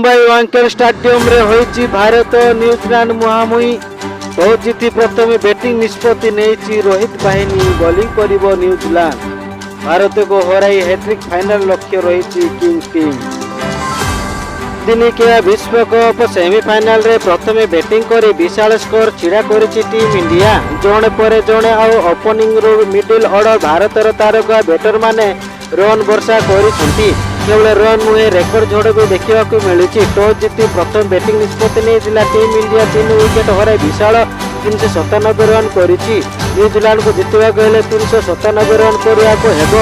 ମୁମ୍ବାଇ ୱାଙ୍ଖେଡେ ଷ୍ଟାଡିୟମରେ ହୋଇଛି ଭାରତ ନ୍ୟୁଜିଲାଣ୍ଡ ମୁହାଁମୁହିଁ। ଟସ୍ ଜିତି ପ୍ରଥମେ ବ୍ୟାଟିଂ ନିଷ୍ପତ୍ତି ନେଇଛି ରୋହିତ ବାହିନୀ। ବୋଲିଂ କରିବ ନ୍ୟୁଜିଲାଣ୍ଡ। ଭାରତକୁ ହରାଇ ହ୍ୟାଟ୍ରିକ୍ ଫାଇନାଲ ଲକ୍ଷ୍ୟ ରହିଛି କିୱି ଟିମ୍। ଦିନିକିଆ ବିଶ୍ୱକପ୍ ସେମିଫାଇନାଲରେ ପ୍ରଥମେ ବ୍ୟାଟିଂ କରି ବିଶାଳ ସ୍କୋର ଛିଡ଼ା କରିଛି ଟିମ୍ ଇଣ୍ଡିଆ। ଜଣେ ପରେ ଜଣେ ଆଉ ଓପନିଂରୁ ମିଡିଲ ଅର୍ଡର ଭାରତର ତାରକା ବ୍ୟାଟରମାନେ ରନ୍ ବର୍ଷା କରିଛନ୍ତି। କେବଳ ରନ୍ ନୁହେଁ, ରେକର୍ଡ ଝଡ଼ ବି ଦେଖିବାକୁ ମିଳିଛି। ଟସ୍ ଜିତି ପ୍ରଥମେ ବ୍ୟାଟିଂ ନିଷ୍ପତ୍ତି ନେଇଥିଲା ଟିମ୍ ଇଣ୍ଡିଆ। ତିନି ୱିକେଟ୍ ହରାଇ ବିଶାଳ 397 ରନ୍ କରିଛି। ନ୍ୟୁଜିଲାଣ୍ଡକୁ ଜିତିବାକୁ ହେଲେ 397 ରନ୍ କରିବାକୁ ହେବ।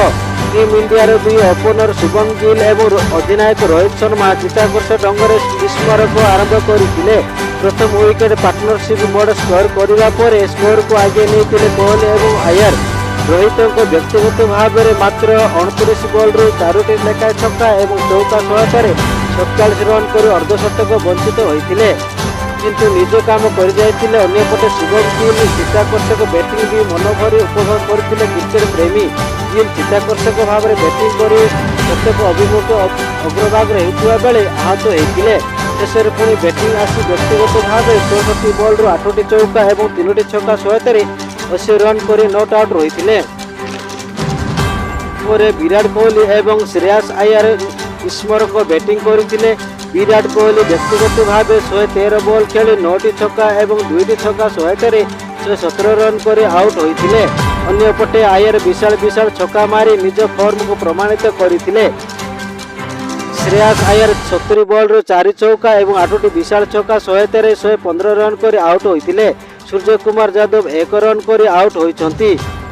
ଟିମ୍ ଇଣ୍ଡିଆର ଦୁଇ ଓପନର ଶୁଭମ ଗିଲ୍ ଏବଂ ଅଧିନାୟକ ରୋହିତ ଶର୍ମା ଚିତ୍ତାକର୍ଷକ ଢଙ୍ଗରେ ବିସ୍ଫୋରକ ଆରମ୍ଭ କରିଥିଲେ। ପ୍ରଥମ ୱିକେଟ୍ ପାର୍ଟନରସିପ୍ ବଡ଼ ସ୍କୋର କରିବା ପରେ ସ୍କୋରକୁ ଆଗେଇ ନେଇଥିଲେ କୋହଲି ଏବଂ ଆୟର। ରୋହିତଙ୍କ ବ୍ୟକ୍ତିଗତ ଭାବରେ ମାତ୍ର 29 ବଲରୁ ଚାରୋଟି ଲେଖାଏଁ ଛକା ଏବଂ ଚୌକା ସହାୟତାରେ 47 ରନ୍ କରି ଅର୍ଦ୍ଧଶତକ ବଞ୍ଚିତ ହୋଇଥିଲେ, କିନ୍ତୁ ନିଜ କାମ କରିଯାଇଥିଲେ। ଅନ୍ୟପଟେ ଶୁଭମ ଗିଲ୍ ଚିତ୍ତାକର୍ଷକ ବ୍ୟାଟିଂ ବି ମନଭରି ଉପଭୋଗ କରିଥିଲେ କ୍ରିକେଟ ପ୍ରେମୀ। ଗିଲ୍ ଚିତ୍ତାକର୍ଷକ ଭାବରେ ବ୍ୟାଟିଂ କରି ଶତକ ଅଭିମୁଖେ ଅଗ୍ରଭାଗରେ ହେଉଥିବା ବେଳେ ଆହତ ହୋଇଥିଲେ। ଶେଷରେ ପୁଣି ବ୍ୟାଟିଂ ଆସି ବ୍ୟକ୍ତିଗତ ଭାବେ 64 ବଲରୁ ଆଠଟି ଚୌକା ଏବଂ ତିନୋଟି ଛକା ସହାୟତାରେ 80 ରନ୍ କରି not out ରହିଥିଲେ। ପରେ ବିରାଟ କୋହଲି ଏବଂ ଶ୍ରେୟାସ ଆୟାର ବିସ୍ଫୋରକ ବ୍ୟାଟିଂ କରିଥିଲେ। ବିରାଟ କୋହଲି ବ୍ୟକ୍ତିଗତ ଭାବେ 113 ବଲ୍ ଖେଳି ନଅଟି ଛକା ଏବଂ ଦୁଇଟି ଛକା ସହାୟତାରେ 117 ରନ୍ କରି ଆଉଟ୍ ହୋଇଥିଲେ। ଅନ୍ୟପଟେ ଆୟର ବିଶାଳ ବିଶାଳ ଛକା ମାରି ନିଜ ଫର୍ମକୁ ପ୍ରମାଣିତ କରିଥିଲେ। ଶ୍ରେୟାସ ଆୟର 70 ବଲରୁ ଚାରି ଚୌକା ଏବଂ ଆଠଟି ବିଶାଳ ଛକା ସହାୟତାରେ 115 ରନ୍ କରି ଆଉଟ୍ ହୋଇଥିଲେ। ସୂର୍ଯ୍ୟକୁମାର ଯାଦବ 1 ରନ୍ କରି ଆଉଟ୍ ହୋଇଛନ୍ତି।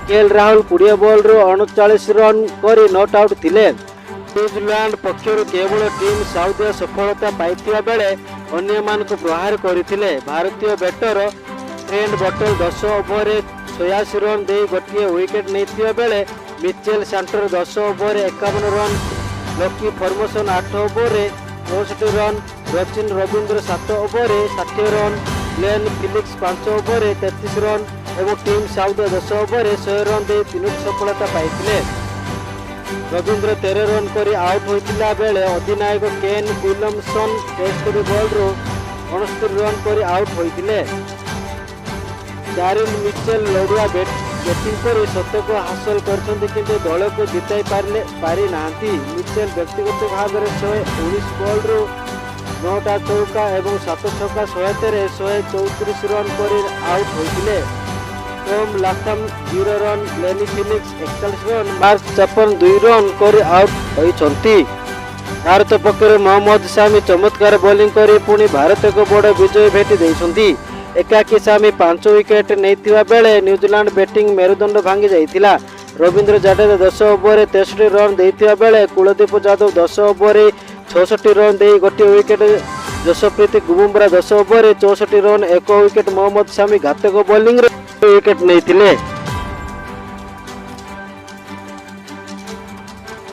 କେଏଲ ରାହୁଲ 20 ବଲରୁ 39 ରନ୍ କରି not out ଥିଲେ। ନ୍ୟୁଜିଲାଣ୍ଡ ପକ୍ଷରୁ କେବଳ ଟିମ୍ ସାଉଦିଆ ସଫଳତା ପାଇଥିବା ବେଳେ ଅନ୍ୟମାନଙ୍କୁ ପ୍ରହାର କରିଥିଲେ। ଭାରତୀୟ ବ୍ୟାଟର ଟ୍ରେଣ୍ଟ ବୋଲ୍ଟ 10 ଓଭରରେ 86 ରନ୍ ଦେଇ ଗୋଟିଏ ୱିକେଟ୍ ନେଇଥିବା ବେଳେ ମିଚେଲ ସାଣ୍ଟନର 10 ଓଭରରେ 51 ରନ୍, ଲକି ଫର୍ଗୁସନ୍ 8 ଓଭରରେ 64 ରନ୍, ରଚିନ ରବୀନ୍ଦ୍ର 7 ଓଭରରେ 60 ରନ୍, ଗ୍ଲେନ୍ ଫିଲିପ୍ସ 5 ଓଭରରେ 33 ରନ୍ ଏବଂ ଟିମ୍ ସାଉଦିଆ 10 ଓଭରରେ 100 ରନ୍ ଦେଇ ତିନୋଟି ସଫଳତା ପାଇଥିଲେ। ରବୀନ୍ଦ୍ର 13 ରନ୍ କରି ଆଉଟ୍ ହୋଇଥିଲା ବେଳେ ଅଧିନାୟକ କେନ୍ ୱିଲିୟମସନ୍ 73 ବଲରୁ 69 ରନ୍ କରି ଆଉଟ୍ ହୋଇଥିଲେ। ଡାରିଲ ମିଚେଲ ଲଢୁଆ ବ୍ୟାଟିଂ କରି ଶତକ ହାସଲ କରିଛନ୍ତି, କିନ୍ତୁ ଦଳକୁ ଜିତାଇ ପାରିନାହାନ୍ତି। ମିଚେଲ ବ୍ୟକ୍ତିଗତ ଭାବରେ 119 ବଲରୁ ନଅଟା ଚୌକା ଏବଂ ସାତ ଛକା ସହାୟତାରେ 134 ରନ୍ କରି ଆଉଟ୍ ହୋଇଥିଲେ। Tom Latham 0 run, Glenn Phillips 41 run, mark Chapman 2 run କରି ଆଉଟ୍ ହୋଇଛନ୍ତି। ଭାରତ ପକ୍ଷରୁ ମହମ୍ମଦ ସାମି ଚମତ୍କାର ବୋଲିଂ କରି ପୁଣି ଭାରତକୁ ବଡ଼ ବିଜୟ ଭେଟି ଦେଇଛନ୍ତି। ଏକାକୀ ସାମି 5 ୱିକେଟ୍ ନେଇଥିବା ବେଳେ ନ୍ୟୁଜିଲାଣ୍ଡ ବ୍ୟାଟିଂ ମେରୁଦଣ୍ଡ ଭାଙ୍ଗି ଯାଇଥିଲା। ରବୀନ୍ଦ୍ର ଜାଡେଜା 10 ଓଭରରେ 63 ରନ୍ ଦେଇଥିବା ବେଳେ କୁଳଦୀପ ଯାଦବ 10 ଓଭରରେ 66 ରନ୍ ଦେଇ ଗୋଟିଏ ୱିକେଟ୍, ଯଶପ୍ରୀତ ବୁମରା 10 ଓଭରରେ 64 ରନ୍ 1 ୱିକେଟ୍, ମହମ୍ମଦ ସାମି ଘାତକ ବୋଲିଂରେ ୱିକେଟ୍ ନେଇଥିଲେ।